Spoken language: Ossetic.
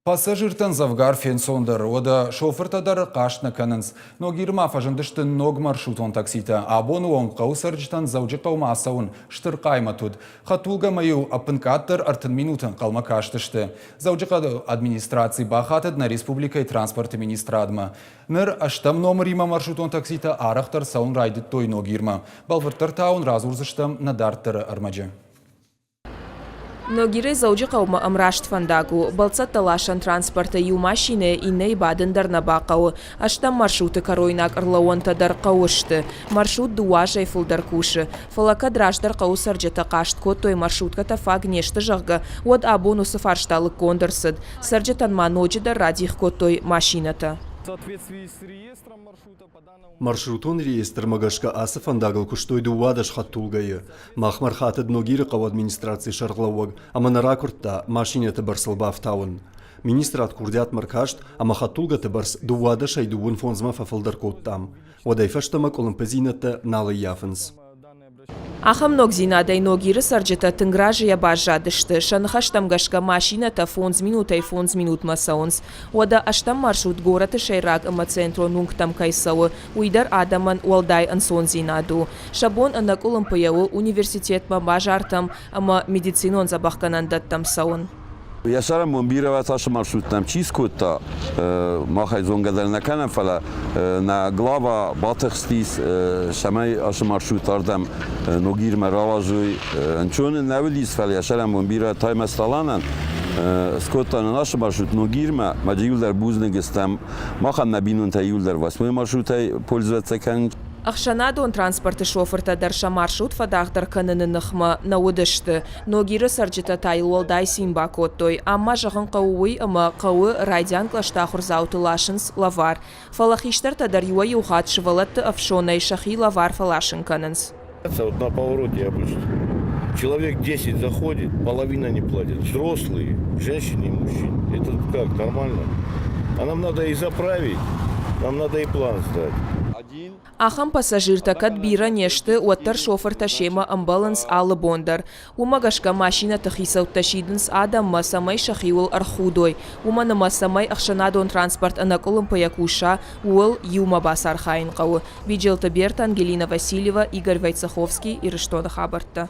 Пассажиртӕн дзӕвгар фенцондӕр, уӕдӕ шофыртӕ дӕр хъаст нӕ кӕнынц. Ногирмӕ фӕзындысты ног маршрутон такситӕ. Абоны онг хъӕуы цӕрджытӕн Дзӕуджыхъӕумӕ ацӕуын стыр хъаймӕт уыд. Хӕдтулгӕмӕ-иу ӕппынкъаддӕр 30 минуты ӕнхъӕлмӕ кастысты. Дзӕуджыхъӕуы администраци бахатыд нӕ республикӕйы транспорты министрадмӕ. Ныр ӕстӕм номыримӕ маршрутон такситӕ арӕхдӕр цӕуын райдыдтой Ногирмӕ. Бӕлвырддӕр та уын радзурдзыстӕм нӕ дарддӕры ӕрмӕджы. Ногирӕй Дзӕуджыхъӕумӕ ӕмраст фӕндаг у. Бӕлццӕттӕ ласӕн транспорты иу машинӕйӕ иннӕйы бадын дӕр нӕ бахъӕуы. Ӕстӕм маршруты кӕройнаг ӕрлӕууӕнтӕ дӕр хъӕуы сты. Маршрут дыууӕ азӕй фылдӕр кусы. Фӕлӕ кӕд раздӕр хъӕуы цӕрджытӕ хъаст кодтой, маршруткӕтӕ фаг не сты, зӕгъгӕ, уӕд абон уыцы фарста лыггонд ӕрцыд. Цӕрджытӕн ма ноджыдӕр радих кодтой машинӕтӕ. Маршрутон реестрмӕ гӕсгӕ ацы фӕндагыл куыстой 12 хӕдтулгӕйы. Махмӕ ӕрхатыд Ногиры хъӕуы администрацийы сӕргълӕууӕг ӕмӕ нӕ ракуырдта машинӕты бӕрцыл бафтауын. Министрад курдиатмӕ ӕркаст ӕмӕ хӕдтулгӕты бӕрц дыууадӕсӕй дыууын фондзмӕ фӕфылдӕр кодтам. Уӕдӕй фӕстӕмӕ къуылымпыдзинӕдтӕ нал ӕййафынц. Ахӕм ногдзинадӕй Ногиры цӕрджытӕ тынг разыйӕ баззадысты. Сӕ ныхӕстӕм гӕсгӕ машинӕтӕ фондз минутӕй фондз минутмӕ цӕуынц. Уӕдӕ ӕстӕм маршрут горӕты сӕйраг ӕмӕ центрон уынгтӕм кӕй цӕуы, уый дӕр адӕмӕн уӕлдай ӕнцондзинад у. Сӕ бон ӕнӕкъуылымпыйӕ у университетмӕ, базартӕм ӕмӕ медицинон дзӕбӕхгӕнӕндӕттӕм цӕуын. Йӕ сӕрӕнбон бирӕ ацы маршруттӕм чи скодта, мах ӕй зонгӕ дӕр нӕ кӕнӕм, фӕлӕ нӕ глава батыхстис, цӕмӕй ацы маршрут ардӕм Ногирмӕ рауадзой. Ӕнцон ын нӕ уыдис, фӕлӕ йӕ сӕрӕнбон бирӕ Таймӕз-Таланӕн скодта нын ацы маршрут Ногирмӕ. Мӕ иуылдӕр бузныг стӕм. Махӕн нӕ бинонтӕ иуылдӕр восьмой маршрутӕй пользоваться кӕнынц. Ӕхсӕнадон транспорты шофыртӕ дӕр сӕ маршрут фӕдаргъдӕр кӕныны ныхмӕ нӕ уыдысты. Ногиры цӕрджытӕ та йыл уӕлдай цин бакодтой. Ам ма зӕгъын хъӕуы уый, ӕмӕ хъӕуы райдиан кълӕсты ахуырдзауты ласынц лӕвар. Фӕлӕ хистӕртӕ дӕр иуӕй-иу хатт сывӕллӕтты ӕфсонӕй сӕхи лӕвар фӕласын кӕнынц. Вот на повороте обычно. Человек 10 заходит, половина не платит. Взрослые, женщины и мужчины. Это как, нормально? А нам надо и заправить, нам надо и план сдать. Ахӕм пассажиртӕ кӕд бирӕ не сты, уӕддӕр шофыртӕ семӕ ӕмбӕлынц алы бон дӕр. Уымӕ гӕсгӕ машинӕты хицӕуттӕ сидынц адӕммӕ, цӕмӕй сӕхиуыл ӕрхудой. Уымӕн ӕмӕ цӕмӕй ӕхсӕнадон транспорт ӕнӕкъуылымпыйӕ куса, ууыл иумӕ бацархайын хъӕуы. Биджелты Берта, Ангелина Васильева, Игорь Войцеховский, Ирыстоны хабӕрттӕ.